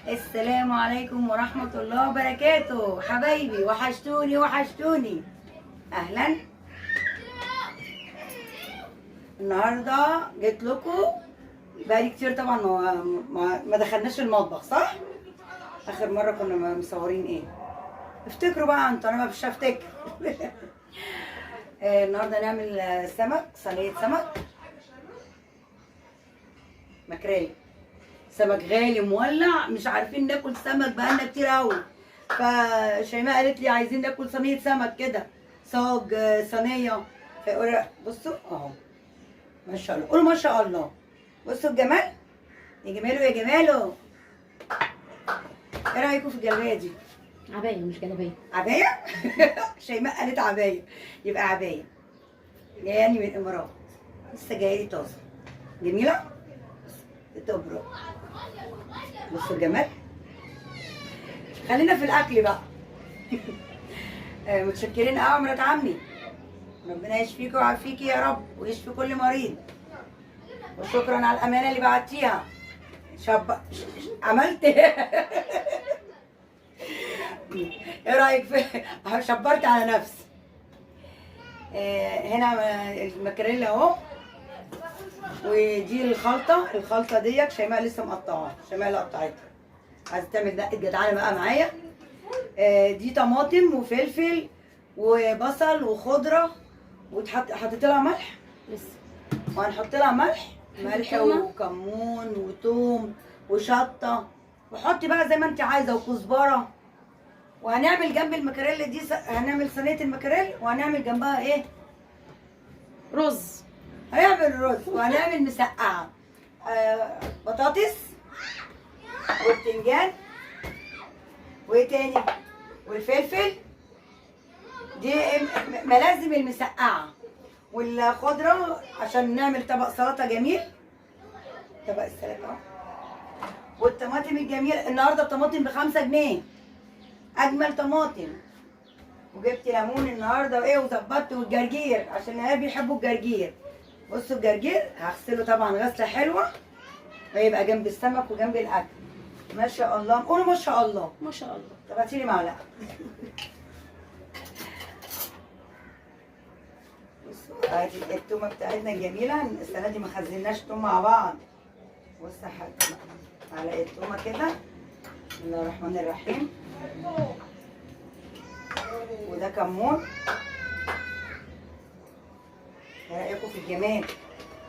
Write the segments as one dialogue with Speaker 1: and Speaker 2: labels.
Speaker 1: السلام عليكم ورحمة الله وبركاته. حبايبي وحشتوني وحشتوني. اهلا. النهارده جيت لكم بقالي كتير طبعا ما دخلناش المطبخ، صح؟ اخر مرة كنا مصورين ايه؟ افتكروا بقى انتوا، انا مش هفتكر. النهارده نعمل سمك، صينية سمك ماكريل. سمك غالي مولع، مش عارفين ناكل سمك بقالنا كتير قوي. فشيماء قالت لي عايزين ناكل صينية سمك كده، صاج، صينية. فيقول بصوا اهو ما شاء الله، قولوا ما شاء الله. بصوا الجمال، يا جماله يا جماله. ايه رايكم في الجلابية دي؟
Speaker 2: عباية مش جلابية.
Speaker 1: عباية؟ شيماء قالت عباية، يبقى عباية. جاياني من الامارات، لسه جاية لي طازة جميلة تبرق. بصوا الجمال. خلينا في الاكل بقى. متشكرين قوي مرات عمي، ربنا يشفيك ويعافيكي يا رب ويشفي كل مريض. وشكرا على الامانة اللي بعتيها. شب عملت ايه؟ رايك في شبرت على نفسي. هنا الماكريلا اهو، ودي الخلطة. الخلطة ديت شيماء لسه مقطعاها، شيماء اللي قطعتها، عايزه تعمل دقه جدعانه بقى معايا. دي طماطم وفلفل وبصل وخضره، وتحط حطيت لها ملح
Speaker 2: لسه،
Speaker 1: وهنحط لها ملح، ملح وكمون وتوم وشطه، وحطي بقى زي ما انت عايزه، وكزبره. وهنعمل جنب المكريل دي هنعمل صينية المكريل، وهنعمل جنبها ايه؟
Speaker 2: رز.
Speaker 1: هنعمل رز، وهنعمل مسقعه، بطاطس وبتنجان وايه تاني؟ والفلفل. دي ملازم المسقعه، والخضره عشان نعمل طبق سلطة جميل، طبق السلطة. والطماطم الجميل النهارده الطماطم ب5 جنيه، اجمل طماطم. وجبت ليمون النهارده وايه وظبطت، والجرجير عشان العيال بيحبوا الجرجير. بصوا الجرجير هغسله طبعا غسله حلوة، ويبقى جنب السمك وجنب الاكل. ما شاء الله، قولوا ما شاء الله.
Speaker 2: ما شاء الله.
Speaker 1: طب هاتي لي معلقه. بصوا ادي التومه بتاعتنا الجميلة، السنة دي ما خزناش توم مع بعض. بصوا معلقه تومة كده، بسم الله الرحمن الرحيم. وده كمون. ايه رايكم في الجمال؟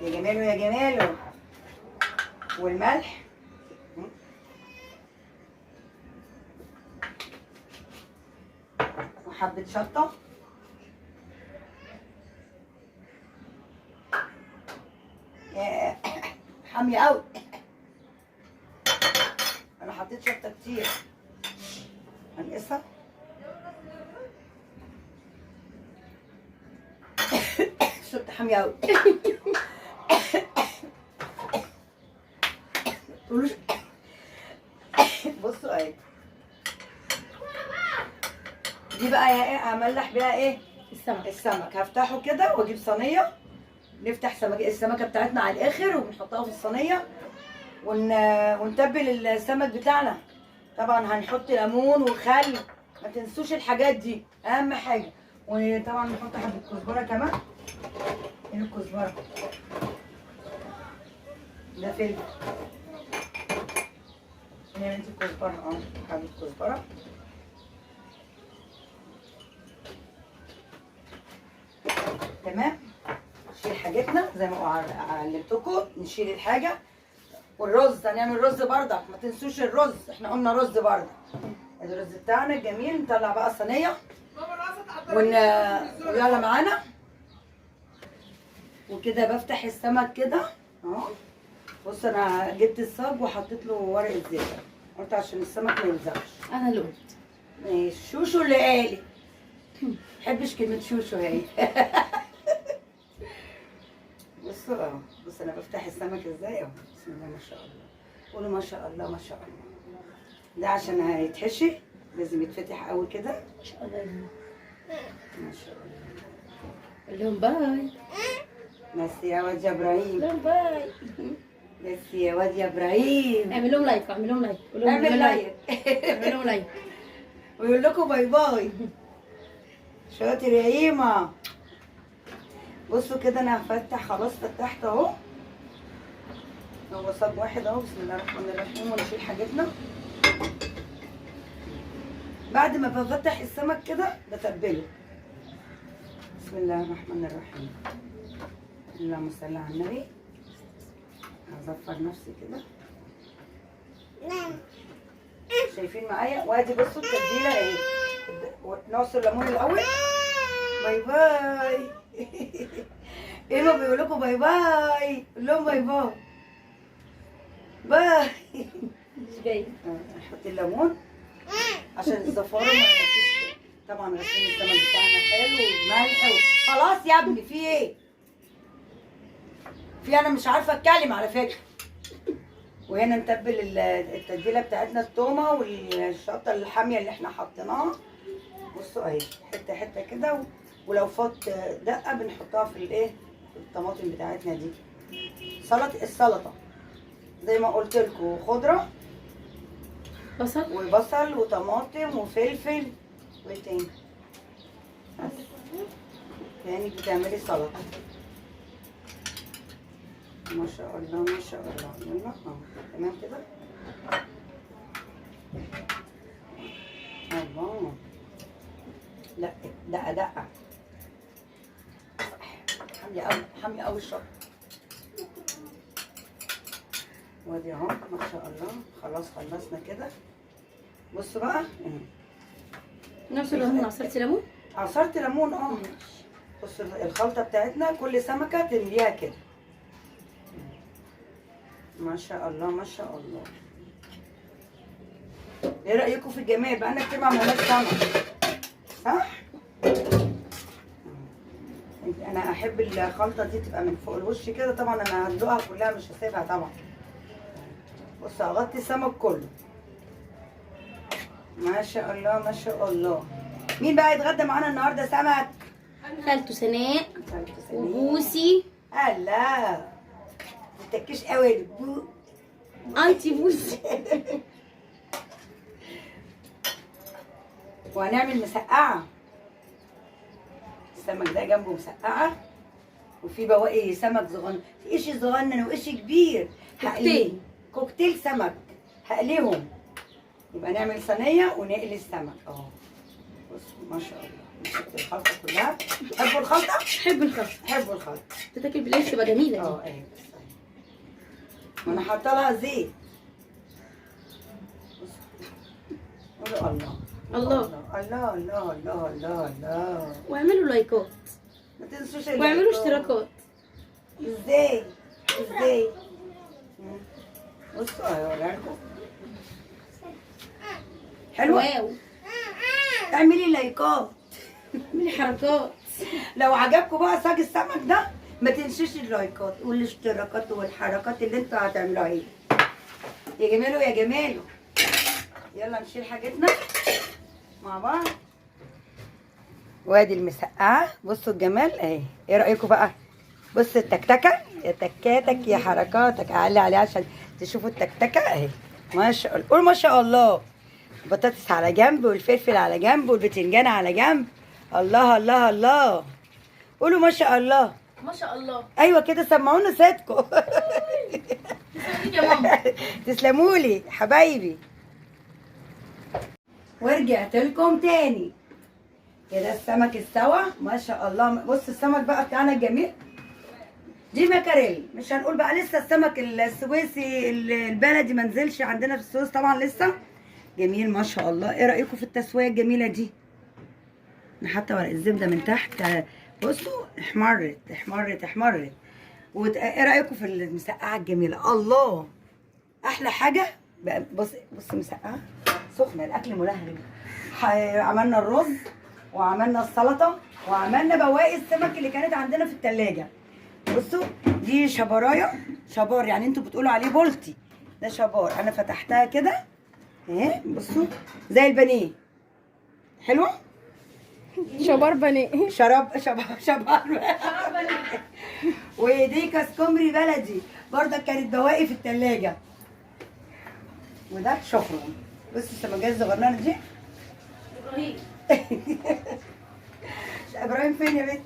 Speaker 1: يا جماله يا جماله. والملح، وحبة شطة. حامية قوي، انا حطيت شطة كتير. هنقصها. شطة حامية قوي. تقولوش. بصوا اهي دي بقى يا ايه، هملح بيها ايه؟
Speaker 2: السمك.
Speaker 1: السمك هفتحه كده واجيب صينية، نفتح السمكة بتاعتنا على الاخر وبنحطها في الصينية ونتبل السمك بتاعنا. طبعا هنحط ليمون وخل، ما تنسوش الحاجات دي اهم حاجة. وطبعا نحط حبه كزبره كمان. ايه الكزبره؟ ده فلفل. نعمل الكزبره، حبه كزبره. تمام. نشيل حاجتنا زي ما علمتكم، نشيل الحاجة. والرز هنعمل رز بردك، ما تنسوش الرز، احنا قلنا رز بردك. الرز بتاعنا الجميل. نطلع بقى الصينية ويلا معانا. وكده بفتح السمك كده اهو. بص انا جبت الصاج وحطيت له ورق الزبدة، قلت عشان السمك ما يلزقش.
Speaker 2: انا اللي قلت.
Speaker 1: ماشي. شوشو اللي قالي. ما بحبش كلمة شوشو هي. بصوا اهو، بص انا بفتح السمك ازاي اهو. بسم الله ما شاء الله، قولوا ما شاء الله ما شاء الله. ده عشان هيتحشي لازم يتفتح قوي كده.
Speaker 2: ما شاء الله يا ماما.
Speaker 1: ما شاء الله.
Speaker 2: قول لهم bye.
Speaker 1: بس يا واد يا ابراهيم.
Speaker 2: قول لهم bye.
Speaker 1: بس يا واد يا ابراهيم.
Speaker 2: اعمل لهم like، اعمل لهم like، قول لهم
Speaker 1: اعمل like.
Speaker 2: اعمل لهم like.
Speaker 1: ويقول لكم bye bye. شاطر يا ايما. بصوا كده انا هفتح، خلاص فتحت اهو. هو صاج واحد اهو. بسم الله الرحمن الرحيم. ونشيل حاجتنا. بعد ما بفتح السمك كده بتبله. بسم الله الرحمن الرحيم. اللهم صل على النبي. هظفر نفسي كده. شايفين معايا؟ وادي بصوا التتبيله اهي. نعصر ليمون الاول. bye bye. ايه ما بيقول لكم bye bye؟ قول لهم bye bye bye.
Speaker 2: مش جاي.
Speaker 1: نحط الليمون عشان الزفاره ما تمشيش. طبعا غسلين السمك بتاعنا حلو وملح خلاص يا ابني. في ايه؟ في انا مش عارفه اتكلم على فكرة. وهنا نتبل التتبيله بتاعتنا، التومه والشطه الحامية اللي احنا حطيناها. بصوا اهي حتة حتة كده، ولو فات دقه بنحطها في الايه، الطماطم بتاعتنا دي. سلطة السلطة زي ما قلت لكم، خضرة
Speaker 2: بصل
Speaker 1: وبصل وطماطم وفلفل وايه تاني؟ بس كانك بتعملي سلطة. ما شاء الله ما شاء الله. يلا اهو تمام كده. الله، لا دقه دقه حامية قوي، حامية قوي الشطه. وادي اهو ما شاء الله. خلاص خلصنا كده. بصوا بقى
Speaker 2: نعصر ليمون. عصرتي ليمون؟
Speaker 1: عصرت ليمون اه. بصوا الخلطة بتاعتنا، كل سمكة تمليها كده. ما شاء الله ما شاء الله. ايه رايكم في الجمال؟ بقالنا كتير ما عملناش سمك، صح؟ انا احب الخلطة دي تبقى من فوق الوش كده. طبعا انا هدلقها كلها مش هسيبها طبعا. بص هغطي السمك كله. ما شاء الله ما شاء الله. مين بقى يتغدى معانا النهارده سمك؟
Speaker 2: خالته سناء وبوسي.
Speaker 1: الله، ما تتكيش قوي
Speaker 2: انتي بوسي.
Speaker 1: وهنعمل مسقعه. السمك ده جنبه مسقعه، وفي بواقي سمك صغنن، في قشي صغنن وقشي كبير.
Speaker 2: كوكتيل،
Speaker 1: كوكتيل سمك هقليهم. يبقى نعمل صينية ونقلي السمك اهو. بصوا ما شاء الله. نحط الخلطة كلها. تحبوا الخلطة؟
Speaker 2: بحب الخلطة.
Speaker 1: بحبوا الخلطة.
Speaker 2: تتاكل بالعيش تبقى جميلة دي.
Speaker 1: اه ايوه بس ايوه. وانا حاطه لها زيت. بصوا قولوا الله
Speaker 2: الله
Speaker 1: الله الله الله الله الله.
Speaker 2: واعملوا لايكات،
Speaker 1: ما تنسوش
Speaker 2: واعملوا اشتراكات.
Speaker 1: ازاي؟ ازاي؟ بصوا اهي اوريها لكم. حلوة؟
Speaker 2: wow.
Speaker 1: اعملي لايكات،
Speaker 2: اعملي حركات.
Speaker 1: لو عجبكم بقى صاج السمك ده ما تنسوش اللايكات والاشتراكات والحركات اللي انتوا هتعملوها. ايه يا جمالو يا جمالو. يلا نشيل حاجتنا مع بعض. وادي المسقعه. بصوا الجمال اهي. ايه رايكم بقى؟ بص التكتكه، يا تكاتك يا حركاتك. اعلي عليها عشان تشوفوا التكتكه اهي. ما شاء الله، قول ما شاء الله. البطاطس على جنب، والفلفل على جنب، والبتنجان على جنب. الله الله الله. قولوا ما شاء الله.
Speaker 2: ما شاء الله.
Speaker 1: ايوه كده، سمعونا صوتكم.
Speaker 2: يا ماما.
Speaker 1: تسلمولي حبايبي. ورجعت لكم تاني كده. السمك استوى ما شاء الله. بص السمك بقى بتاعنا الجميل. دي ماكاريل، مش هنقول بقى لسه السمك السويسي البلدي ما نزلش عندنا في السويس طبعا لسه. جميل ما شاء الله. ايه رايكم في التسوية الجميلة دي؟ نحط ورق الزبدة من تحت. بصوا احمرت احمرت احمرت. وايه رايكم في المسقعه الجميلة؟ الله، احلى حاجة بقى. بص بص مسقعه سخنة، الاكل ملهلب. عملنا الرز وعملنا السلطة وعملنا بواقي السمك اللي كانت عندنا في التلاجة. بصوا دي شبرايه، شبار يعني انتوا بتقولوا عليه بولتي، ده شبار. انا فتحتها كده اهي. بصوا زي البانيه. حلوة
Speaker 3: شبار بانيه.
Speaker 1: شراب شبار شبار. ودي كاس كمري بلدي برضك كانت بواقي في التلاجة. وده شكرا. بص السمكيه الصغننه دي.
Speaker 2: ابراهيم.
Speaker 1: ابراهيم فين يا بنت؟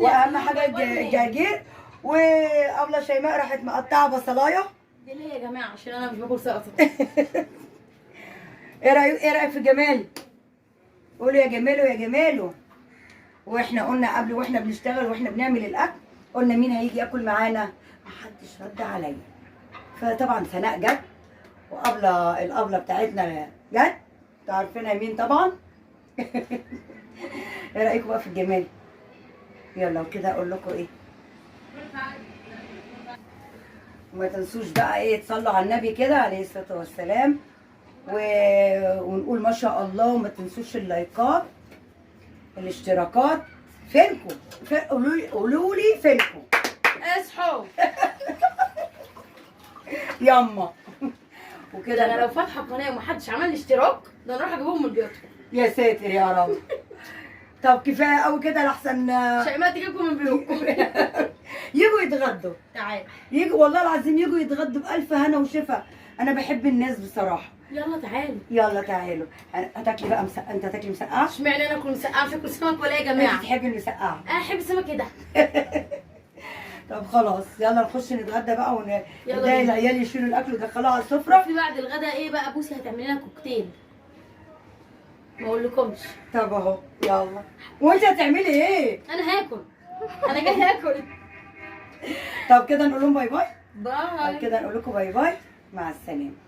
Speaker 1: واهم حاجة الجرجير. وابله شيماء راحت مقطعه بصلايه.
Speaker 2: دي ليه يا جماعة؟ عشان انا مش باكل سلطة.
Speaker 1: ايه رايك، ايه رايك في جمال؟ قولوا يا جماله يا جماله. واحنا قلنا قبل واحنا بنشتغل واحنا بنعمل الاكل، قلنا مين هيجي ياكل معانا؟ محدش رد عليا. فطبعا سناء جت، وابله الابله بتاعتنا جت، انتوا عارفينها مين طبعا. ايه رايكم بقى في الجمال؟ يلا وكده اقول لكم ايه، وما تنسوش بقى ايه، تصلوا على النبي كده عليه الصلاة والسلام، ونقول ما شاء الله. وما تنسوش اللايكات، الاشتراكات. فينكم؟ قولوا لي فينكم؟
Speaker 2: اصحوا
Speaker 1: ياما. وكده
Speaker 2: انا لو فاتحة قناة ومحدش عمل لي اشتراك ده انا اروح اجيبهم من بيوتهم.
Speaker 1: يا ساتر يا رب. طب كفاية قوي كده لحسن
Speaker 2: شيماء تجيبكم من بيوتكم.
Speaker 1: يجوا يتغدوا.
Speaker 2: تعال
Speaker 1: يجوا والله العظيم، يجوا يتغدوا بألف هنا وشفا. انا بحب الناس بصراحة.
Speaker 2: يلا تعالوا.
Speaker 1: يلا تعالوا. هتاكلي بقى مسقعه؟ انت هتاكلي مسقعه؟
Speaker 2: اشمعنى انا اكل مسقعه مش اكل سمك ولا ايه يا جماعة؟
Speaker 1: انت تحبي المسقعه.
Speaker 2: انا احب السمك كده.
Speaker 1: طب خلاص يلا نخش نتغدى بقى
Speaker 2: يلا
Speaker 1: ونضايق
Speaker 2: بينا.
Speaker 1: العيال يشيلوا الاكل ويدخلوه على السفرة.
Speaker 2: في بعد الغدا ايه بقى؟ بوسي هتعمل لنا كوكتيل، ما اقولكمش.
Speaker 1: طب اهو يلا. وانت هتعملي ايه؟
Speaker 2: انا هاكل، انا جاي هاكل.
Speaker 1: طب كده نقول لهم bye bye.
Speaker 2: bye.
Speaker 1: طب كده نقول لكم bye bye، مع السلامة.